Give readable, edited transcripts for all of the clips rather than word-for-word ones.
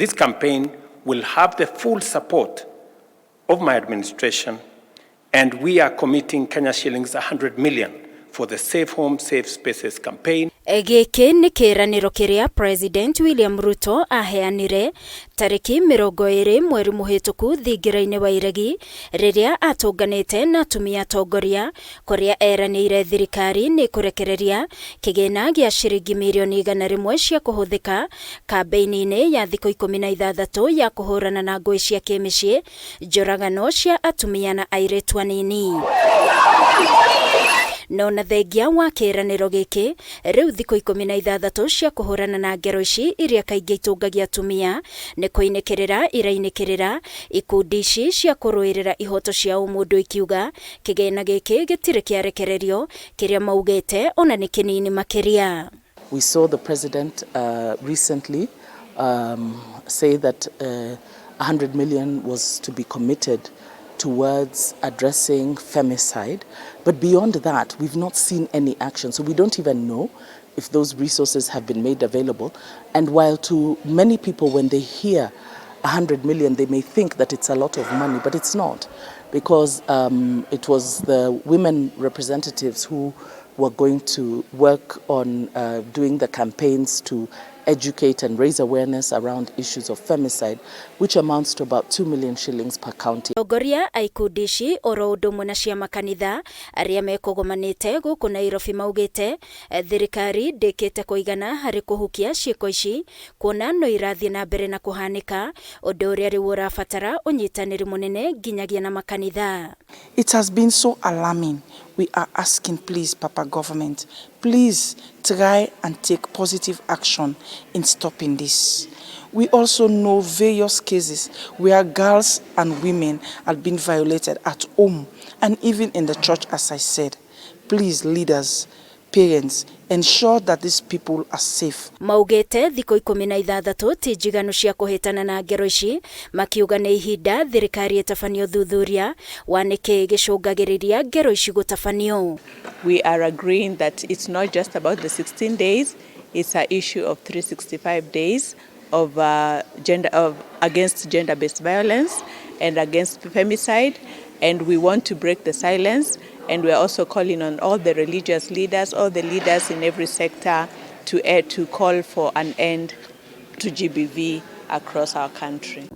This campaign will have the full support of my administration, and we are committing Kenya shillings 100 million for the Safe Home, Safe Spaces campaign. Gĩkĩ nĩ kĩĩranĩro kĩrĩa President William Ruto aheanire tarĩki 20 mweri mũhĩtũku thingira-inĩ wa Iregi rĩrĩa atũnganĩte na atumia atongoria, kũrĩa eranĩire thirikari nĩ kũrekereria kĩgĩna gĩa ciringi mirioni 100 cia kũhũthĩka kambĩini-inĩ ya thikũ 16 ya kũhũrana na ngũĩ cia kĩmĩciĩ, njũragano cia atumia na airĩtu anini. No na thengia wa kĩĩranĩro gĩkĩ, rĩu thikũ 16 cia kũhũrana na ngero ici iria kaingĩ itũngagia atumia nĩ kũinĩkĩrĩra irainĩkĩrĩra, ikundi ici cia kũrũĩrĩra ihoto cia ũmũndũ ikiuga kĩgĩna gĩkĩ gĩtirĩ kĩarekererio, kĩrĩa maugĩte ona nĩ kĩnini makĩria. We saw the president recently say that 100 million was to be committed towards addressing femicide. But beyond that, we've not seen any action. So we don't even know if those resources have been made available. And while to many people, when they hear 100 million, they may think that it's a lot of money, but it's not, because it was the women representatives who were going to work on doing the campaigns to educate and raise awareness around issues of femicide, which amounts to about 2 million shillings per county. Atongoria a ikundi ici oro ũndũ ũmwe na cia makanitha arĩa mekũgomanĩte gũkũ Nairobi maugĩte thirikari ndĩkĩte kũigana harĩ kũhukia ciĩko ici, kuona no irathiĩ na mbere na kũhanĩka, ũndũ ũrĩa rĩu ũrabatara ũnyitanĩri mũnene nginyagia na makanitha. It has been so alarming. We are asking, please, Papa government, please try and take positive action in stopping this. We also know various cases where girls and women have been violated at home and even in the church, as I said. Please, leaders, parents, ensure that these people are safe. Maugĩte thikũ 16 ti njiganu cia kũhĩtana na ngero ici, makiuga nĩ ihinda thirikari ĩtabanie ũthuthuria wa nĩkĩ gĩcũngagĩrĩria ngero ici gũtabanio. We are agreeing that it's not just about the 16 days, it's an issue of 365 days of gender of against gender-based violence and against femicide, and we want to break the silence, and we are also calling on all the religious leaders, all the leaders in every sector to call for an end to GBV across our country.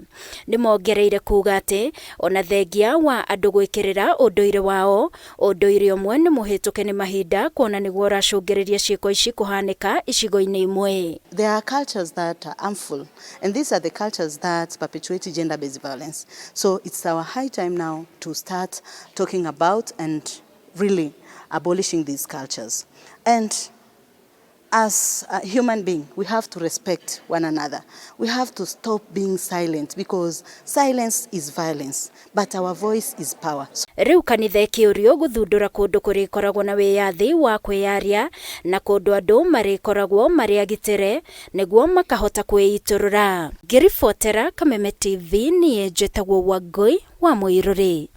Nĩ mongereire kuga atĩ ona thengia wa andũ gwĩkĩrĩra ũndũire wao, ũndũire ũmwe nĩ mũhĩtũke nĩ mahinda, kuona nĩguo ũracũngĩrĩria ciĩko ici kũhanĩka icigo-inĩ imwe. There are cultures that are harmful, and these are the cultures that perpetuate gender-based violence. So it's our high time now to start talking about and really abolishing these cultures. And as a human being, we have to respect one another. We have to stop being silent, because silence is violence, but our voice is power. Rĩu kanitha ĩkĩũrio gũthundũra kũndũ kũrĩkoragwo na wĩyathi wa kwĩyaria na kũndũ andũ marĩkoragwo marĩ agitĩre nĩguo makahota kwĩitũrũra. Ngĩribotera Kameme TV, niĩ njĩtagwo Wangũi wa Mũirũrĩ.